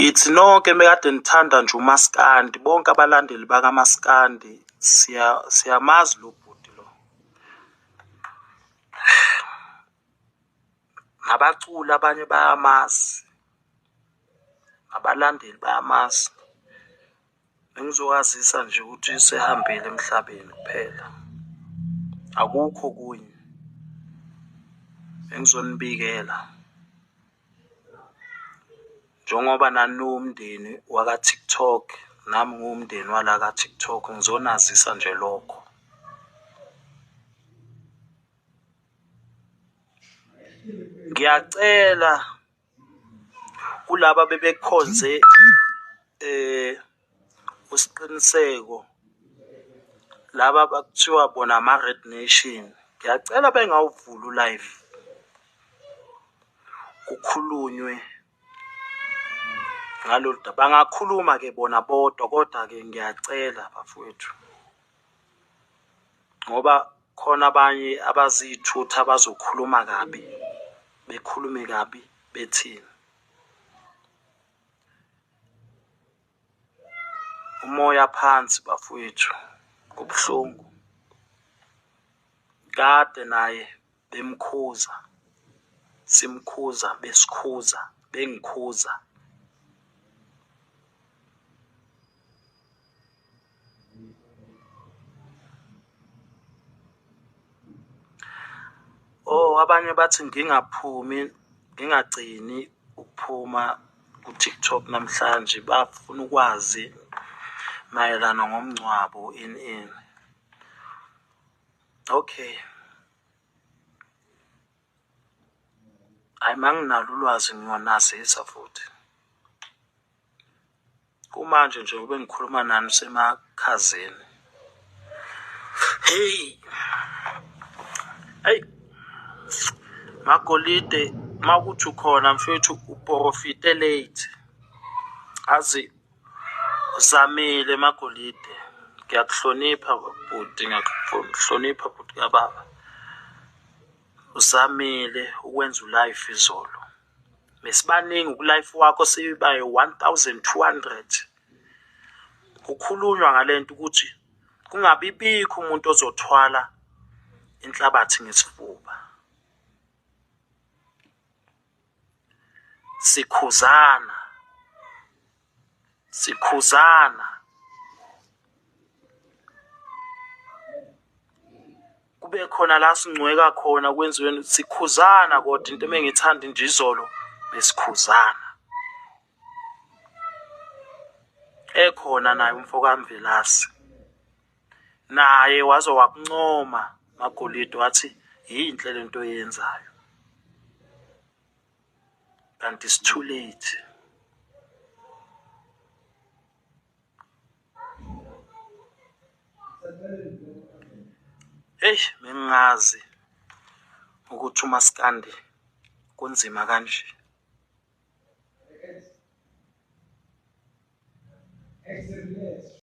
Ngithi nonke mekade nithanda nje uMaskandi, bonke abalandeli bakaMaskandi siyamazi lo bhuti lo. Nabaculi abanye bayamazi, abalandeli bayamazi. Bengizokwazisa nje ukuthi usehambile emhlabeni kuphela, akukho okunye engizonibikela. Njengoba nani niwumndeni waka-TikTok, nami ngiwumndeni wala ka-TikTok, ngizonazisa nje lokho. Ngiyacela kulaba bebekhonze uSiqiniseko, laba abakuthiwa bona ama-Red Nation, ngiyacela bengawuvuli u-live kukhulunywe ngalolu daba. Bangakhuluma-ke bona bodwa kodwa-ke ngiyacela bafowethu ngoba khona abanye abazithutha abazokhuluma kabi, bekhulume kabi bethini. Umoya phansi bafowethu, kubuhlungu. Kade naye bemkhuza, simkhuza, besikhuza, bengikhuza. Oh, abanye bathi ngingaphumi, ngingagcini ukuphuma ku-TikTok namhlanje, bafuna ukwazi mayelana ngomngcwabo ini ini. Okay. Hhayi manginalo ulwazi ngiyonazisa futhi. Kumanje nje ube ngikhuluma nani usemakhazeni. Hey. Hey. Magolide makuthi ukhona mfethu uprofite late. Azi uzamile Magolide. Ngiyakuhlonipha bhuti, ngiyakuhlonipha bhuti kababa. Uzamile ukwenza ulife izolo. Besibaningi kulife wakho sibaye 1200. Kukhulunywa ngalento ukuthi kungabi bikho umuntu ozothwala inhlabathi ngesifuba. Sikhuzana, sikhuzana kube khona la singcweka khona kwenziweni sikhuzana, kodwa into emengithanda nje izolo besikhuzana. Ekhona naye umfo kaMvelase, naye waze wakuncoma Magolide wathi yinhle lento oyenzayo, kanti it's too late. Eish bengingazi ukuthi umaskandi kunzima kanje.